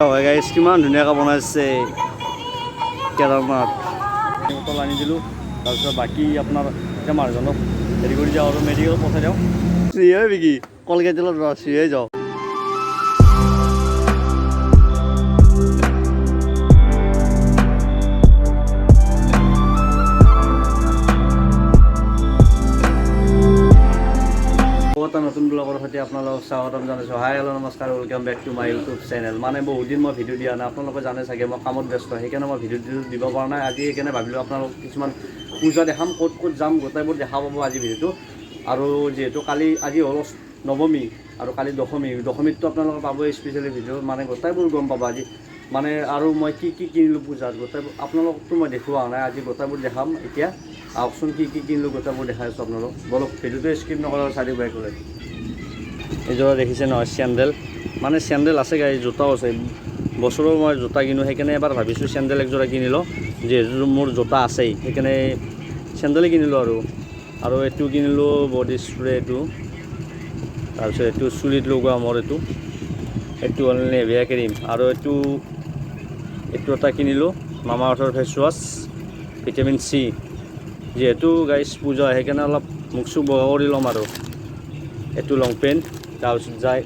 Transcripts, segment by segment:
হয় গাইছ, কিমান ধুনীয়াকৈ বনাইছে কেদাৰনাথ। বটল আনি দিলোঁ। তাৰপিছত বাকী আপোনাৰ এতিয়া মানুহজনক হেৰি কৰি যাওঁ আৰু মেডিকেলত পঠাই দিওঁ। চিয়ে বিকি কলগেট চিয়ে যাওঁ। এটা নতুন ব্লগৰ সৈতে আপোনালোকক স্বাগতম জনাইছোঁ। হাই, হেল্ল', নমস্কাৰ, welcome back to my YouTube channel. মানে বহুত দিন মই ভিডিঅ' দিয়া নাই, আপোনালোকে জানে চাগে মই কামত ব্যস্ত, সেইকাৰণে মই ভিডিঅ' দিব পৰা নাই। আজি সেইকাৰণে ভাবিলোঁ আপোনালোক কিছুমান পূজা দেখাম, ক'ত ক'ত যাম গোটেইবোৰ দেখা পাব আজি ভিডিঅ'টো। আৰু যিহেতু কালি, আজি হ'ল নৱমী আৰু কালি দশমী, দশমীততো আপোনালোকে পাবই স্পেচিয়েলি ভিডিঅ', মানে গোটেইবোৰ গম পাব আজি। মানে আৰু মই কি কি কিনিলোঁ পূজাত গোটেইবোৰ আপোনালোকতো মই দেখুওৱা নাই, আজি গোটেইবোৰ দেখাম। এতিয়া আহকচোন, কি কি কিনিলোঁ গোটেইবোৰ দেখাই আছোঁ আপোনালোক। বলক, ভিডিঅ'টো স্কিপ নকৰাকৈ চাই দিব। একলে এইযোৰা দেখিছে নহয়, চেণ্ডেল। মানে চেণ্ডেল আছে গাড়ী, জোতাও আছে। বছৰৰ মই জোতা কিনো, সেইকাৰণে এবাৰ ভাবিছোঁ চেণ্ডেল একযোৰা কিনি লওঁ। যিহেতু মোৰ জোতা আছেই, সেইকাৰণে চেণ্ডেলেই কিনিলোঁ। আৰু আৰু এইটো কিনিলোঁ বডি স্প্ৰে এইটো। তাৰপিছত এইটো চুলিত লগোৱা মোৰ এইটো এইটো হ'ল নেভিয়া ক্ৰীম। আৰু এইটো এইটো এটা কিনিলোঁ মামা আৰ্থৰ ফেচ ৱাছ, ভিটামিন চি। যিহেতু গাইছ পূজা, সেইকাৰণে অলপ মুখ চুখ বগা কৰি ল'ম। আৰু এইটো লং পেণ্ট। তাৰপিছত যায়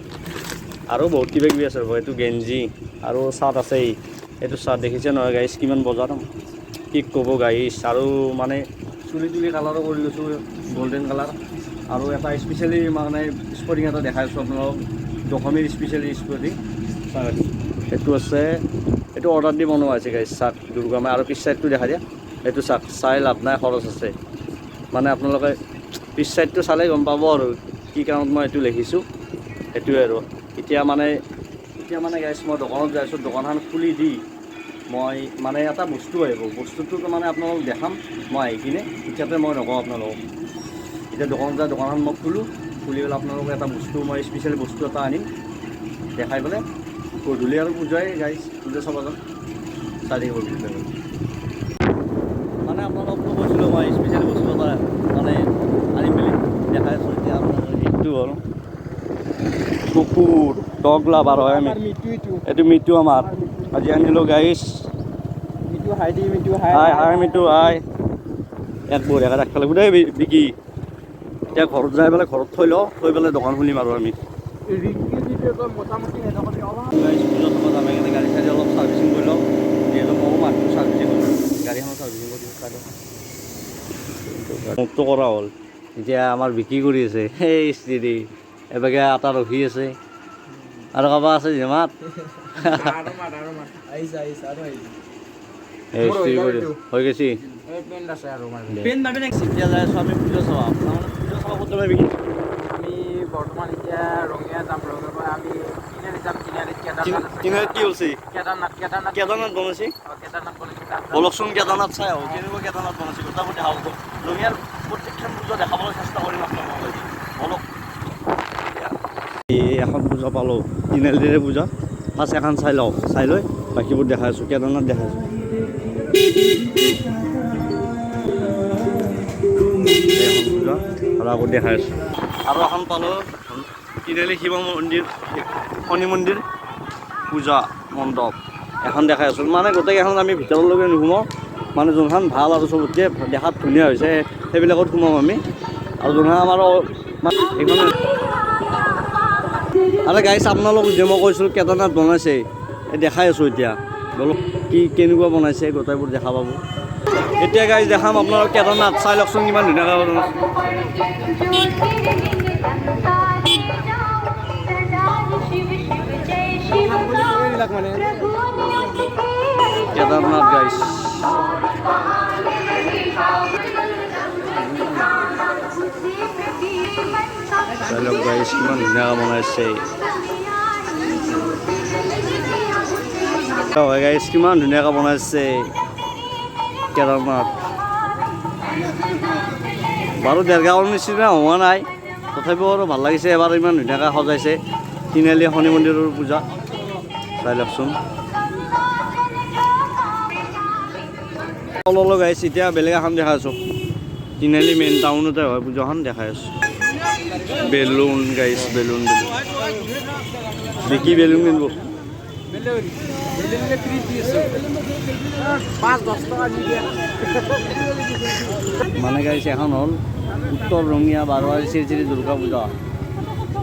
আৰু বহুত কিবা কিবি আছে ৰ'ব। এইটো গেঞ্জি আৰু চাৰ্ট আছেই। এইটো চাৰ্ট দেখিছে নহয় গাইছ, কিমান বজাৰ, কি ক'ব গাইছ। আৰু মানে চুলি তুলি কালাৰো কৰি লৈছোঁ, গল্ডেন কালাৰ। আৰু এটা স্পেচিয়েলি মানে স্পৰ্টিং এটা দেখাই আছোঁ আপোনালোকক, দশমীৰ স্পেচিয়েলি স্পৰ্টিং। এইটো আছে, এইটো অৰ্ডাৰ দি বনোৱা হৈছে গাইছ। চাক দুৰ্গা মা। আৰু পিছ চাইডটো দেখা দিয়া। এইটো চাক, চাই লাভ নাই, খৰচ আছে। মানে আপোনালোকে পিছ চাইডটো চালেই গম পাব আৰু কি কাৰণত মই এইটো লিখিছোঁ, সেইটোৱে। আৰু এতিয়া মানে গাইছ মই দোকানত যাই আছোঁ। দোকানখন খুলি দি মই মানে এটা বস্তু আহিব, বস্তুটো মানে আপোনালোকক দেখাম মই আহি কিনে। এতিয়াতে মই নকওঁ আপোনালোকক। এতিয়া দোকানত যাই দোকানখন মই খোলোঁ, খুলি পেলাই আপোনালোকক এটা বস্তু, মই স্পেচিয়েল বস্তু এটা আনিম, দেখাই পেলাই গধূলি আৰু পূজাই গাইছ, পূজা চাব যাম। চাই থাকিব ভিডিঅ'টো। মানে আপোনালোকতো কৈছিলোঁ মই স্পেচিয়েল বস্তু এটা মানে আনিম বুলি, দেখাই আছোঁ এতিয়া আপোনালোক। এইটো হ'ল কুকুৰ, ডগ লাভাৰ হয় আমি। এইটো মিটু আমাৰ, আজি আনিলোঁ গাইছ। মিটু হাই দি, মিটু হাই। হাই হাই মিটু হাই। ইয়াত বঢ়িয়াকৈ ৰাখিব লাগিব দেই বিকি। এতিয়া ঘৰত যাই পেলাই ঘৰত থৈ লওঁ, থৈ পেলাই দোকান খুলিম আৰু আমি। মোটামুটি অলপ গাইছ পূজা চাব যাম, সেইকাৰণে গাড়ী চাড়ী অলপ চাৰ্ভিচিং কৰি লওঁ। যিহেতু ময়ো মানুহটো চাৰ্ভিচিং কৰিম, গাড়ীখনো চাৰ্ভিচিং কৰি দিওঁ। চাই মোকটো কৰা হ'ল, এতিয়া আমাৰ বিক্ৰী কৰি আছে। সেই স্থিতি এবাগে আটা ৰখি আছে আৰু কাৰোবাৰ আছে জেমাত। আহিছে আহিছে আৰু আহিছে। এই স্থিতি কৰি হৈ গৈছে। পেণ্ট আছে আৰু। এতিয়া যাই আছোঁ আমি পূজা চাব। তাৰমানে পূজা চাব ক'ত যাবি বিকি? আমি বৰ্তমান এতিয়া ৰঙিয়া যাম। ৰঙিয়াৰ পৰা আমি তিনিআলি যাম। তিনিআলিত কেদাৰনাথ আছে। তিনিআলিত কি হৈছে? কেদাৰনাথ, কেদাৰনাথ। কেদাৰনাথ বনাইছে। অ, কেদাৰনাথ বনাইছে তাত যাম। বলকচোন, কেদাৰনাথ চাই আহোঁ, কেনেকুৱা কেদাৰনাথ বনাইছে গোটেইবোৰ দেখা পাব। ৰঙিয়াৰ প্ৰত্যেকখন পূজা দেখাবলৈ চেষ্টা কৰিম আপোনালোকক আজি। বলক। এই এখন পূজা পালোঁ, তিনিআলিৰে পূজা। ফাৰ্ষ্ট এখন চাই লওঁ, চাই লৈ বাকীবোৰ দেখাই আছোঁ, কেদাৰনাথ দেখাই আছোঁ। এখন পূজা আৰু আগত দেখাই আছোঁ। আৰু এখন পালোঁ, তিনিআলি শিৱ মন্দিৰ, শনি মন্দিৰ পূজা মণ্ডপ এখন দেখাই আছোঁ। মানে গোটেইকেইখন আমি ভিতৰলৈকে নোসোমাওঁ, মানে যোনখন ভাল আৰু চবতকৈ দেখাত ধুনীয়া হৈছে সেইবিলাকত সোমাম আমি। আৰু যোনখন আমাৰ সেইখন। আৰে গাইছ, আপোনালোক যে মই কৈছিলোঁ কেদাৰনাথ বনাইছে, এই দেখাই আছোঁ এতিয়া। বলক, কি কেনেকুৱা বনাইছে গোটেইবোৰ দেখা পাব। এতিয়া গাইছ দেখাম আপোনালোক কেদাৰনাথ। চাই লওকচোন কিমান ধুনীয়াকৈ বনাইছে। এইবিলাক মানে কেদাৰনাথ গাইছ। চাই লওক গাইছ, কিমান ধুনীয়াকৈ বনাইছে। হয় গাইছ, কিমান ধুনীয়াকৈ বনাইছে কেদাৰনাথ। বাৰু দেৰগাঁৱৰ নিচিনা হোৱা নাই, তথাপিও আৰু ভাল লাগিছে এবাৰ ইমান ধুনীয়াকৈ সজাইছে। তিনিআলি শনি মন্দিৰৰ পূজা চাই লওকচোন। তললৈ গাইছ এতিয়া বেলেগ এখন দেখাই আছোঁ। তিনিআলি মেইন টাউনতে হয় পূজাখন, দেখাই আছোঁ। বেলুন গাইছ, বেলুন বেলুন বিকি বেলুন কিনিব। বেলুন বেলুনকে ফ্ৰী দি আছোঁ, 5-10 টকা দি দিয়া। মানে গাইছ, এখন হ'ল উত্তৰ ৰঙীয়া বাৰোৱাৰী শ্ৰী শ্ৰী দুৰ্গা পূজা।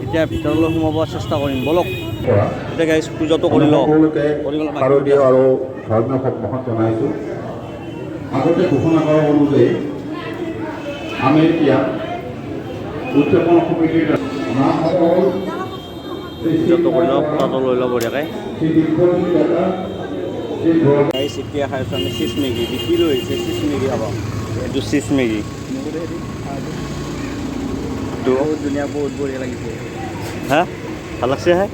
এতিয়া ভিতৰলৈ সোমাব চেষ্টা কৰিম, ব'লক। পৰা এতিয়া গাইছ, পূজাটো কৰি লওঁ। সকলোকে কৰি পেলাই বাকী শাৰদীয় আৰু ধৰ্মীয় সম্ভাষণ জনাইছোঁ। আগতে ঘোষণা কৰা অনুযায়ী আমি এতিয়া উদযাপন সমিতিৰ নামসকল শ্ৰী পূজাটো কৰি লওঁ, পূজাটো লৈ লওঁ বঢ়িয়াকৈ। শ্ৰী দিব্যজ্যোতি ডেকা, শ্ৰী ভৰত গাইছ, এতিয়া খাই আছোঁ আমি চিজ মেগী। বিকি লৈ আহিছে চিজ মেগী খাব। এইটো চিজ মেগী এইটো। বহুত ধুনীয়া, বহুত বঢ়িয়া লাগিছে। হা, ভাল লাগছে হে,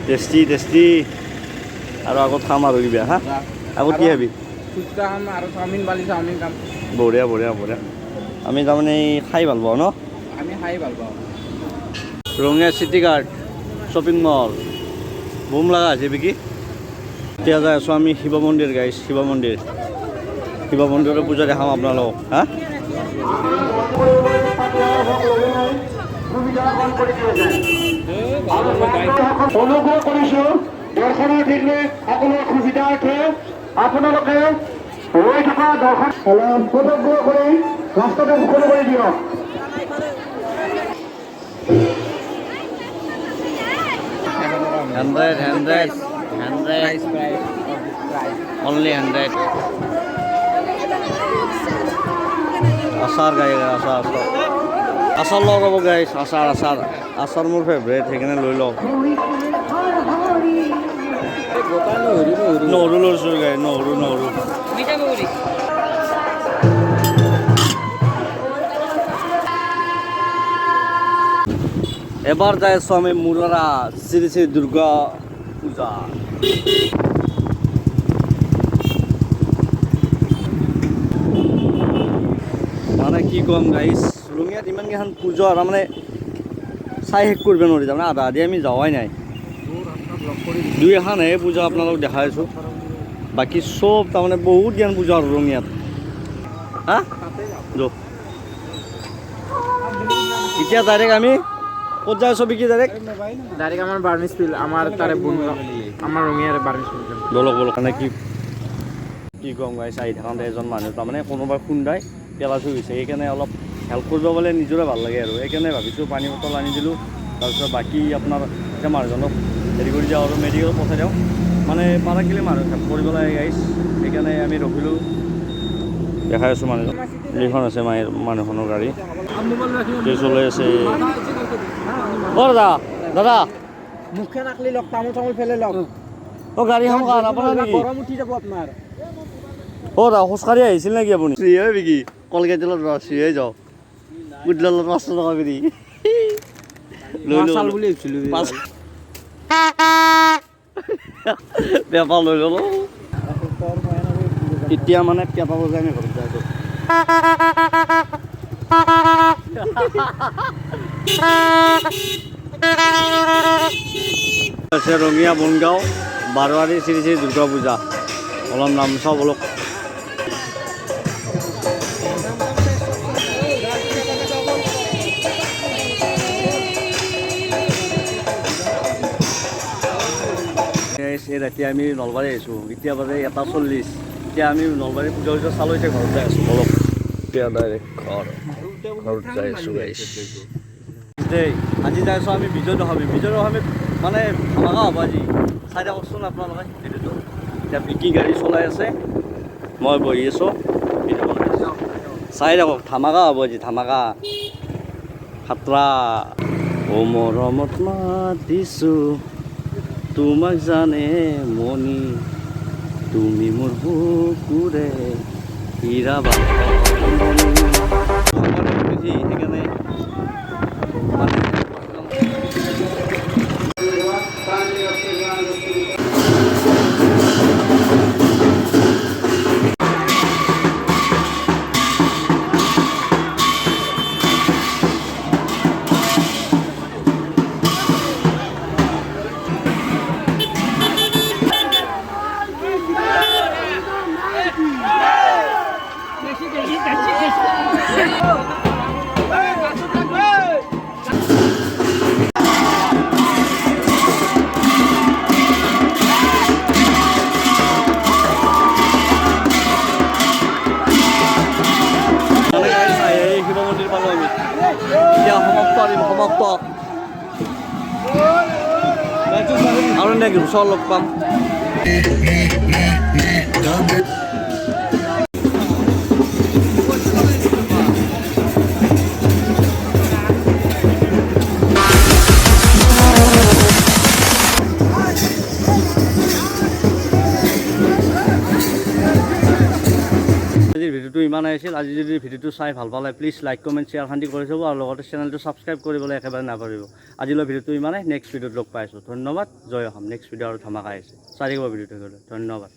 টেষ্টি টেষ্টি। আৰু আগত খাম আৰু কিবা। হা, আগত কি খাবি? ফুচকা খাম আৰু চাওমিন পালি চাওমিন খাম। বঢ়িয়া বঢ়িয়া বঢ়িয়া। আমি তাৰমানে খাই ভাল পাওঁ ন? আমি খাই ভাল পাওঁ। Rangia city cart shopping mall, broom লগা আছে বিকি। এতিয়া যাই আছোঁ আমি শিৱ মন্দিৰ গাইছ, শিৱ মন্দিৰ। শিৱ মন্দিৰৰ পূজা দেখাম আপোনালোকক। হা, অনুগ্ৰহ কৰিছো, দৰ্শনাৰ্থীলৈ সকলোৰে সুবিধাৰ্থে আপোনালোকে ৰৈ থকা দৰ্শন অলপ অনুগ্ৰহ কৰি ৰাস্তাটো মুকলি কৰি দিয়ক। 100, 100, 100। Price, price, price. Only 100। আচাৰ গাই, আচাৰ, আচাৰ, আচাৰ লওঁ ৰ'ব গাইছ। আচাৰ, আচাৰ, আচাৰ মোৰ ফেভৰেট, সেইকাৰণে লৈ লওঁ। নহৰু লৈছোঁ গাই, নহৰু, নহৰু। মিঠা বগৰী। এবাৰ যাই আছোঁ আমি মুৰাৰা শ্ৰী শ্ৰী দুৰ্গা পূজা। মানে কি ক'ম গাইছ, ৰঙিয়াত ইমানকেইখন পূজা তাৰমানে চাই শেষ কৰিব নোৱাৰি। তাৰমানে আধা আধি আমি যোৱাই নাই। দুই এখনহে পূজা আপোনালোক দেখাই আছোঁ, বাকী চব তাৰমানে বহুত জ্ঞান পূজা আৰু ৰঙিয়াত। হা, যো। এতিয়া ডাইৰেক্ট আমি ক'ত যাই আছোঁ বিকি ডাইৰেক্ট? ডাইৰেক্ট আমাৰ বাৰ্মিজ ফিল্ড, আমাৰ তাৰে বন্ধু, আমাৰ ৰঙিয়াৰে বাৰ্মিজ ফিল্ড। বলক বলক। মানে কি কি ক'ম গাইছ, আহি থাকোঁতে এজন মানুহ তাৰমানে কোনোবাই খুন্দাই পেলাই থৈ গৈছে। সেইকাৰণে অলপ হেল্প কৰিব পালে নিজৰে ভাল লাগে আৰু সেইকাৰণে ভাবিছোঁ পানী বটল আনি দিলোঁ। তাৰপিছত বাকী আপোনাৰ এতিয়া মানুহজনক হেৰি কৰি দিওঁ আৰু মেডিকেলত পঠাই দিওঁ। মানে পাৰাকিলে মানুহক হেল্প কৰিব লাগে গাইছ, সেইকাৰণে আমি ৰখিলোঁ। দেখাই আছোঁ মানুহজন, এইখন আছে মানুহখনৰ গাড়ী। কি চলাই আছে? অ দাদা, দাদা। মুখে নাকলি লওক, তামোল চামোল ফেলে লওক। অ, গাড়ীখন কাৰ, আপোনাৰ নেকি? গৰম উঠি যাব আপোনাৰ। অ দা, খোজকাঢ়ি আহিছিল নেকি আপুনি? ফ্ৰী হয় নেকি? কলগেট ফ্ৰী হৈ যাওক। উদলালত 500 টকা ফ্ৰী লৈ চাল ল'লো। বুলি ভাবিছিলোঁ। পাঁচ পেপাৰ লৈ ল'লো। এতিয়া মানে পেপাৰ বজাই আমি ঘৰত যাই আছোঁ। আছে ৰঙিয়া বনগাঁও বাৰোৱাৰী শ্ৰী শ্ৰী দুৰ্গা পূজা। অলপ নাম চাওঁ বলক। এই ৰাতি আমি নলবাৰী আহিছোঁ। এতিয়া বাজে 1:40। এতিয়া আমি নলবাৰী পূজা উজা চালোঁ, এতিয়া ঘৰত যাই আছোঁ। বলক, এতিয়া ডাইৰেক্ট ঘৰ, ঘৰত যাই আছোঁ গাইছ দেই। আজি যাই আছোঁ আমি বিজয় দশমী। বিজয় দশমীত মানে ধামাকা হ'ব আজি, চাই থাককচোন আপোনালোকে ভিডিঅ'টো। এতিয়া বিকি গাড়ী চলাই আছে, মই বহি আছোঁ, ভিডিঅ' বনাই আছোঁ। চাই থাকক, ধামাকা হ'ব আজি, ধামাকা খাতৰা। অ মৰমত মাতিছোঁ তোমাক জানে মনি, তুমি মোৰ বুকুৰে হীৰা বান্ধনি। সেইকাৰণে মানে আকৰণীয়া ঘোষৰ লগ পাম। আজিৰ ভিডিঅ'টো ইমানেই আছিল। আজি যদি ভিডিঅ'টো চাই ভাল পালে, প্লিজ লাইক, কমেণ্ট, শ্বেয়াৰ শান্তি কৰি থ'ব আৰু লগতে চেনেলটো ছাবস্ক্ৰাইব কৰিবলৈ একেবাৰে নাপাহৰিব। আজিলৈ ভিডিঅ'টো ইমানেই। নেক্সট ভিডিঅ'ত লগ পাই আছোঁ। ধন্যবাদ। জয় অসম। নেক্সট ভিডিঅ' আৰু ধামাকা আহিছে, চাই থাকিব ভিডিঅ'টো। ধন্যবাদ।